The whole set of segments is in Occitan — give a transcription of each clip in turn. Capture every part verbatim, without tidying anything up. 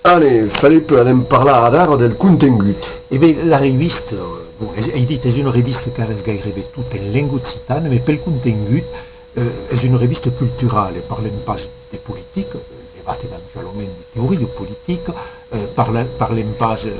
Allez, Felip, anem parlar adara del contengut. E ben, la revista, bon, es, ei dit, es una revista qu'ara es gaireben tot en lenga occitana, mès pel contengut, eh, es una revista culturala, parlem pas de politica, debat eventualament de teoria politica, eh, parla-, parlem pas, eh,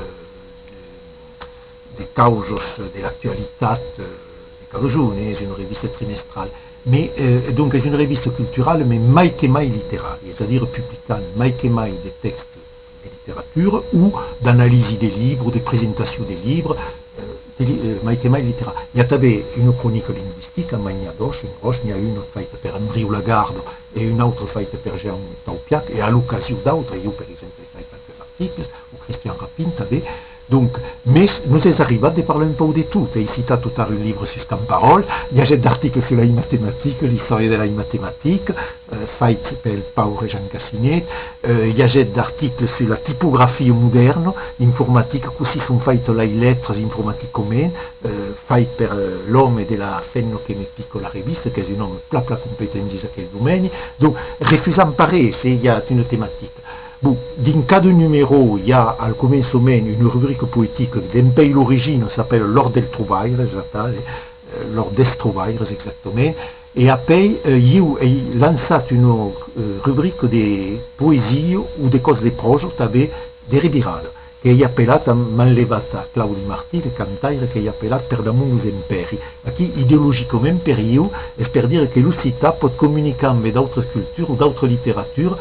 de causas de l'actualitat, eh, de cada jorn, es una revista trimestrala. Mès, eh, donc, es una revista culturala, mès mai que mai literària, es a dire publicant mai que mai de tèxtes de literatura o d'analisi de libres, de presentacion de libres, eh, de li-, eh, mai que mai literària. I a tanben una cronica lingüistica, mai n'i a doas, en gròs, n'i a una faita per Andriu Lagarde e una autra faita per Jaume Taupiac, e a l'ocasion d'autres, ieu, per exemple, ai fait qualques articles, o Christian Rapin tanben. Donc, mès nos es arribat de parlar un pauc de tot. Ai citat tot ara un libre sus Camparòl, i agèt d'articles sus las matematicas, l'istòria de las matematicas, eh, fait pel paure Jean Cassinet, eh, i agèt d'articles sus la tipografia modèrna, informatica, cossí son faitas las letras informaticament, eh, fait per, eh, l'òme de la femna que me pica la revista, qu'es un òme plan, plan competent dins aquel domeni. Donc, refusam pas res, se i a una tematica. Bon, dins cada numerò i a al començament una rubrica poetica que, dempuèi l'origina, s'apèla L'Òrt del Trobaire, es atal, eh, L'Òrt dels Trobaires, exactament. E apèi, eh, ieu ai lançat una, eh, rubrica de poesia o de còps de pròsa, tanben de revirada, qu'ai apelat, m'an levat a Claudi Martí, le cantaire, qu'ai apelat Per damont los empèris. Aquí, ideologicament, per ieu, es per dire que l'occitan pòt comunicar amb d'autras culturas o d'autras literaturas,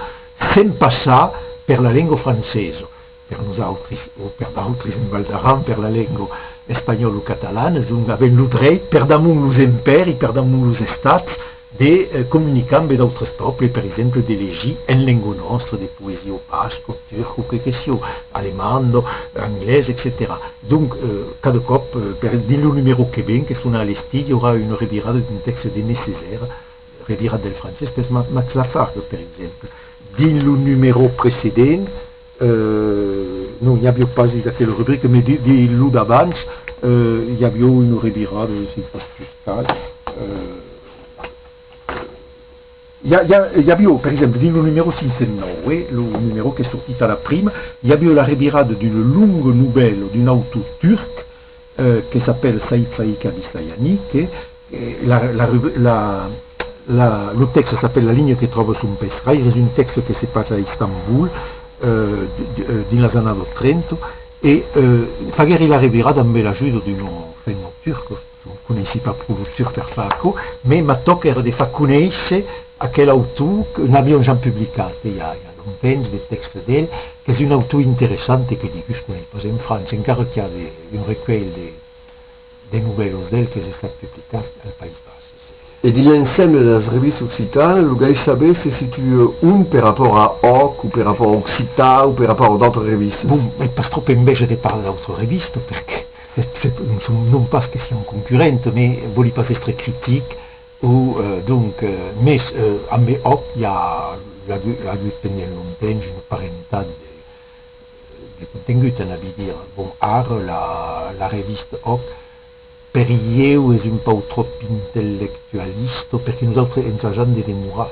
sens passar per la lenga francesa, per nosautres, o per d'autres en Val d'Aran, per la lenga espanhòla o catalana, donc avèm lo dreit, per damont los empèris, per damont los estats, de, eh, comunicar amb d'autres pòbles, per exemple, de legir en lenga nòstra de poesia basca, turca, que que siá, alemanda, anglés, etcetèra. Donc, eh, cada còp, eh, per, dins lo numerò que ven, que son a l'estiu, i aurà una revirada d'un tèxte d'Aimé Césaire, revirat del francés per Ma-, Max Lafargue, per exemple. Dins lo numerò precedent, eh, non, n'i aviá pas dins aquela rubrica, mès di-, dins lo d'abans, eh, i aviá una revirada, se pas sus cal, eh, i a, i a, i aviá, per exemple, dins lo numerò cinc cents nòu, eh, lo numerò qu'es sortit a la prima, i aviá la revirada d'una longa novèla d'un autor turc, eh, que s'apèla Said Faik Abisayani, que, eh, la, la, la, la, lo tèxte s'apèla La linha que tròba son pescaire, es un tèxte que se passa a Istambol, eh, d-, d-, eh, dins las annadas trenta, e, eh, faguèri la revirada amb l'ajuda d'una femna turca, coneissi pas pro lo turc per far aquò, mès ma tòca èra de far conéisser aquel autor que n'avián ja publicat, eh, i a, i a longtemps, de tèxtes d'el, qu'es un autor interessant e que digús coneis pas en França, encara qu'i a de, un recuèlh de, de novèlas d'el qu'es estat publicat al País Basc. E dins l'ensemble de las revistas occitanas, lo Gai Saber se situa ont per rapòrt a Òc, o per rapòrt a Occitan, o per rapòrt a d'autras revistas? Bon, ai pas tròp enveja de parlar d'autras revistas, perque se, se, non, non pas que sián concurrentas, mès vòli pas èstre critic, o, eh, donc, eh, mès, eh, ambe Òc i a, i a agut, i a agut pendent longtemps una parentat de, de contengut, anavi dire. Bon, ara, la, la revista Òc, per ieu, es un pauc tròp intellectualista, perque nosautres ensajam de demorar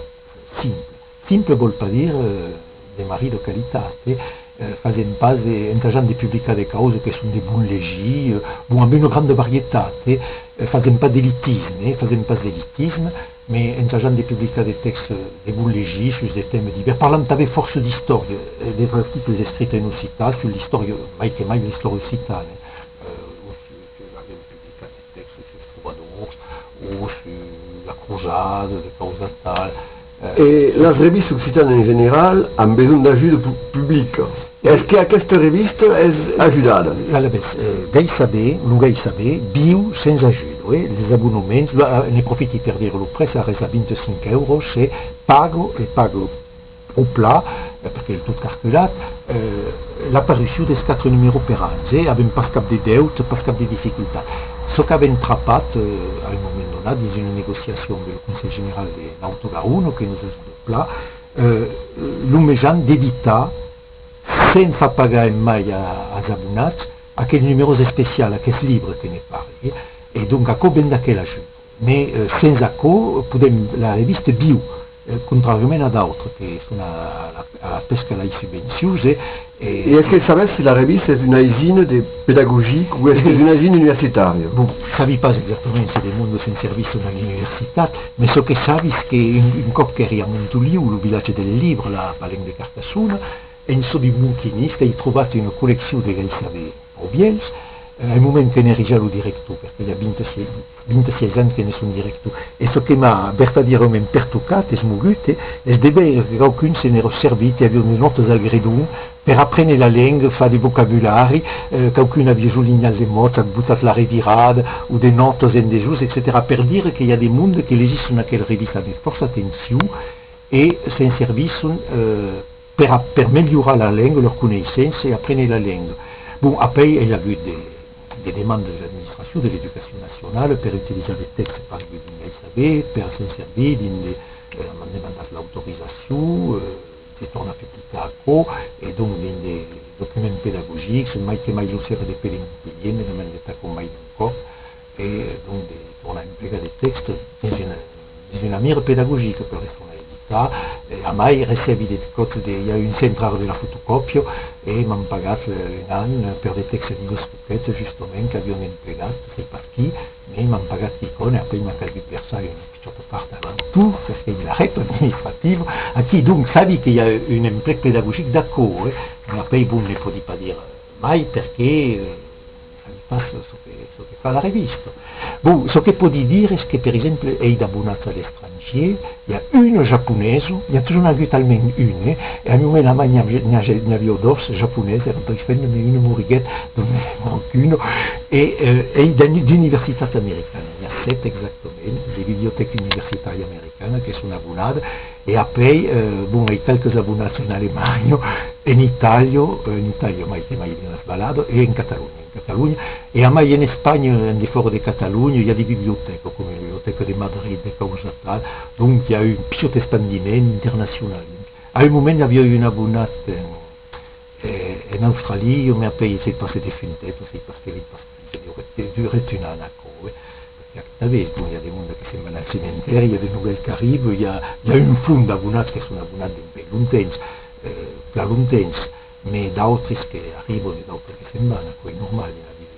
simple. Simple vòl pas dire, eh, de marrida qualitat, eh. Eh, fasèm pas de, ensajam de publicar de causas que son de bon legir, eh, bon, amb una granda varietat, eh. Eh, fasèm pas d'elitisme, eh, fasèm pas d'elitisme, mès ensajam de publicar de tèxtes de bon legir sus de tèmes divèrs. Parlam tanben fòrça d'istòria, eh, dels articles escrits en occitan sus l'istòria, mai que mai l'istòria occitana, eh, o sus, sus, avèm publicat de tèxtes sus trobadors o sus la crosada, de causas tal, eh. E las revistas occitanas en general an besonh d'ajuda pu-, publica. Es que aquesta revista es ajudada? Alavetz, eh, Gai Saber, lo Gai Saber viu sens ajuda, eh? Les abonaments, la, ne profiti per dire lo prètz, ara es a vint-e-cinc euros, se paga, e paga pro plan, eh, perque es tot calculat, eh, l'aparucion dels quatre numeròs per an, eh? Avèm pas cap de deute, pas cap de dificultat. Çò qu'avèm trapat, eh, a un moment donat, dins una negociacion amb lo Conselh General de Nauta Garona, que nos ajuda plan, eh, lo mejan d'editar sens far pagar en mai a, als abonats, aqueles numeròs especials, aqueles libres que ne parli, eh? E donc aquò ven d'aquel ajuda. Mès, eh, sens aquò, podèm, la revista viu, eh, contràriament a d'autres que son a la, a la pesca a las subvencions, eh, e... E es que sabes se la revista es una aisina de pedagogic o es que es una aisina universitària? Bon, sabi pas exactament se de monde se'n servisson a l'universitat, mas çò que sabi es que un, un còp qu'èri a Montoliu, lo vilatge del libre, la Palenc de Carcassona, en çò de Monquinista, ai trobat una colleccion de Gai Saber, pro vièlhs, eh, al moment que n'èri ja lo director, perque i a vint-e-sièis, vint-e-sièis ans que ne son director. E çò que m'a vertadièrament pertocat, esmogut, eh, es de veire que quauqu'un se n'èra servit e aviá de nòtas al gredon per aprene la lenga, far de vocabulari, eh, quauqu'un aviá solinhat de mots, aviá botat la revirada, o de nòtas en dessús, etcetèra, per dire que i a de monde que legisson aquela revista amb fòrça atencion e se'n servisson, eh, per a, per melhorar la lenga, lor coneissença e aprene la lenga. Bon, apèi, ai agut de, de demandas de l'administracion, de l'Educacion Nacionala, per utilizar de tèxtes pareguts dins Gai Saber, per se'n servir dins de, eh, m'an demandat l'autorizacion, eh, de tornar publicar aquò, e donc dins de documents pedagogics, mai que mai lo Cercle de Pele Montpelhièr me demandèt aquò mai d'un còp, e donc de tornar emplegar de tèxtes dins una, dins una mira pedagogica per les tornar editar. E amai recebi de còps de, i a un centre de la fotocòpia e m'an pagat, eh, un an per de tèxtes de Dos Coquetes, justament, qu'avián emplegat, sai pas qui, mas m'an pagat quicòm e apèi m'a calgut versar una pichòta part avant tot, perque i la rèp administrativa. Aquí, donc, sabi que i a un emplec pedagogic d'aquò, eh, mas apèi, bon, ne pòdi pas dire mai perque, eh, sabi pas çò que, çò que fa la revista. Bon, çò que pòdi dire es que, per exemple, ai d'abonats a l'estrangièr, i a una japonesa, n'i a totjorn agut almens una, eh, e al moment amai n'i a-, n'i a-, n'i aviá dos japoneses, èran doas femnas, mas una moriguèt, donc me manca una, e, eh, ai d'uni-, d'universitats americanas, n'i a sèt exactament, de bibliotècas universitàrias americanas que son abonadas, e apèi, eh, bon, ai qualques abonats en Alemanha, en Itàlia, eh, en Itàlia mai que mai dins las valadas, e en Catalonha, en Catalonha, e amai en Espanha, en defòra de Catalonha, i a de bibliotècas, coma la bibliotèca de Madrid, de causas atal, donc i a un pichòt espandiment internacional. A un moment aviá un abonat en, eh, en Austràlia, mas apèi sai pas se defuntèt o sai pas que li pas, que durèt, durèt un an aquò, eh. Perque tanben, bon, i a de monde que se'n van al cementèri, i a de novèls qu'arriban, i a, i a un fons d'abonats que son abonats dempuèi longtemps, eh, plan longtemps, mas d'autres que arriban e d'autres que se'n van, aquò es normal dins la vida.